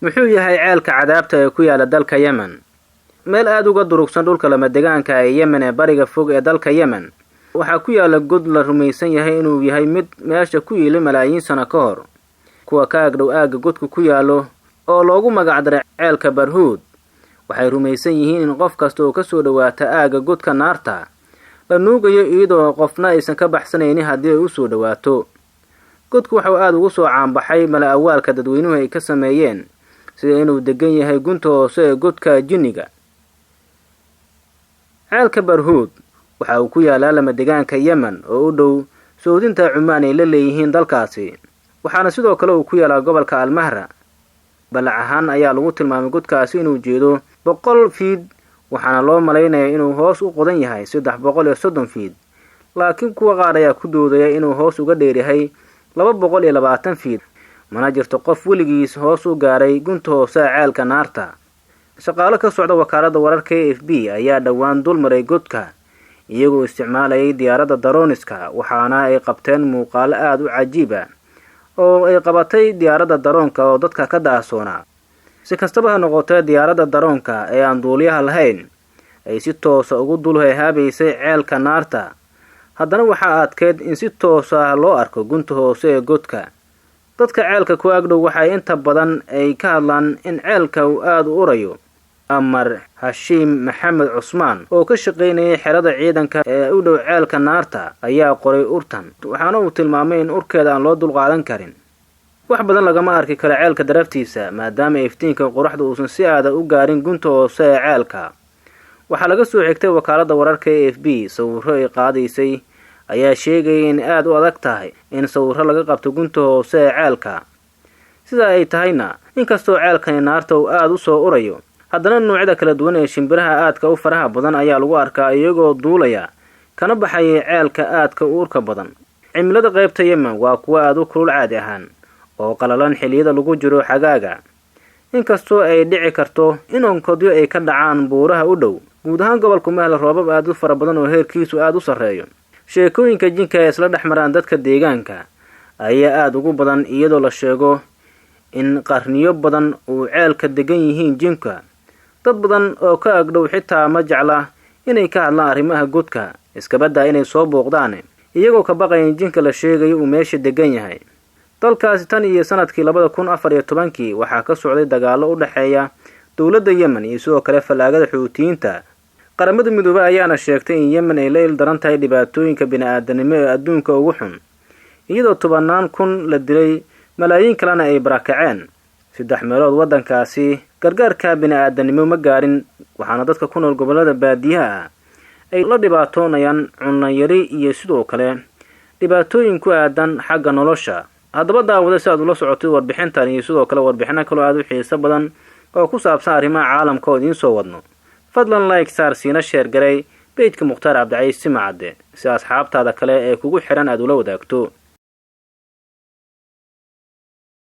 Muxuu yahay ceelka cadaabta ee ku yaala dalka Yemen? Meel aada uga durugsan dhulka lamadegaanka ee Yemen ee bariga fog ee dalka Yemen waxaa ku yaala god la rumaysan yahay inuu yahay mid meesha ku yiilay malaayiin sano ka hor. Kuwa ka agdhow aagga godku ku yaallo oo loogu magacdaray ceelka Barhuud waxay rumaysan yihiin in qof kasta oo kasoo dhowaata aagga godka naarta la nuugayo, iyadoo qofna aysan ka baxsanaynin haddii ay usoo dhowaato. Godku waxauu aada ugu soo caanbaxay mala awaalka dadweynuhu ay ka sameeyeen, sida inuu degan yahay gunta hoose ee godka jinniga. Ceelka Barhuud waxa uu ku yaalaa lamadegaanka Yemen oo u dhow soodinta Cumaan ay la leeyihiin dalkaasi, waxaana sidoo kale uu ku yaalaa gobolka Almahra. Balac ahaan ayaa lagu tilmaamay godkaasi inuu jeedo 100 fiid, waxaana loo malaynayaa inuu hoos u qodan yahay 330 fiid, laakiin kuwa qaar ayaa ku doodaya inuu hoos uga dheeryahay 220 fiid. Mana jirto qof weligiis hoos u gaaray gunta hoose ceelka naarta. Shaqaalo ka socda wakaaladda wararka AFP ayaa dhowaan dul maray godka iyagoo isticmaalayay diyaaradda darooniska, waxaana ay qabteen muuqaalo aada u cajiib ah oo ay qabatay diyaaradda daroonka oo dadka ka daahsoonaa. Si kastaba ha noqotee, diyaaradda daroonka ee aan duuliyaha lahayn ay si toosa ugu dul heehaabaysay ceelka naarta, haddana waxaa adkeyd in si toosa loo arko gunta hoose ee godka. Dadka ceelka ku agdhow waxay inta badan ay ka hadlaan in ceelka uu aada u urayo. Amar Hashiim Maxamed Cusmaan oo ka shaqaynayay xerada ciidanka ee u dhow ceelka naarta ayaa qoray urtan, waxaana uu tilmaamay in urkeeda aan loo dulqaadan karin. Wax badan lagama arki karo ceelka daraftiisa, maadaama iftiinka qoraxda uusan si aada u gaarin gunta hoose ee ceelka. Waxaa laga soo xigtay wakaaladda wararka AFP sawirro ay qaadaysay ayaa sheegayay in aada u adag tahay in sawirro laga qabto gunta hoose ee ceelka. Sida ay tahayna, inkastoo ceelkani naarta uu aada u soo urayo, haddana noocyada kala duwan ee shimbiraha aadka u faraha badan ayaa lagu arkaa iyagoo duulaya kana baxayay ceelka aadka u urka badan. Cimilada qaybta Yemen waa kuwo aada u kulul caadi ahaan oo qalalan xilliyada lagu jiro xagaaga, inkastoo ay dhici karto in onkodyo ay ka dhacaan buuraha u dhow. Guud ahaan gobolku ma hela roobab aada u fara badan oo heerkiisu aada u sarreeyo. Sheekooyinka jinka ay isla dhex maraan dadka deegaanka ayaa aada ugu badan, iyadoo la sheego in qarniyo badan uu ceelka degan yihiin jinka. Dad badan oo ka agdhow xitaa ma jecla inay ka hadlaan arrimaha godka, iskabaddaa inay soo booqdaan, iyagoo ka baqaya in jinka la sheegayo uu meesha degan yahay. Dalkaasi tan iyo sanadkii 2014-kii waxaa ka socday dagaallo u dhexeeya dowladda Yemen iyo sidoo kale fallaagada Xuutiyiinta. Qaramada Midoobey ayaana sheegtay in Yemen ay la il daran tahay dhibaatooyinka bini-aadanimo ee adduunka ugu xun, iyadoo tobannaan kun la dilay, malaayiin kalena ay barakaceen. Saddex meelood waddankaasi gargaarka bini-aadanimo ma gaarin, waxaana dadka ku nool gobollada baadiyaha ah ay la dhibaatoonayaan cunayari iyo sidoo kale dhibaatooyin ku aadan xagga nolosha. Haddaba daawada, si aad ula socotay warbixintan iyo sidoo kale warbixino kaloo aada u xiiso badan oo ku saabsan arrimaha caalamka oo idiin soo wadno, fadlan like saar, siina share garay page-ka Mukhtaar Cabdicaiis Simacadde si asxaabtaada kale ee kugu xiran aada ula wadaagto.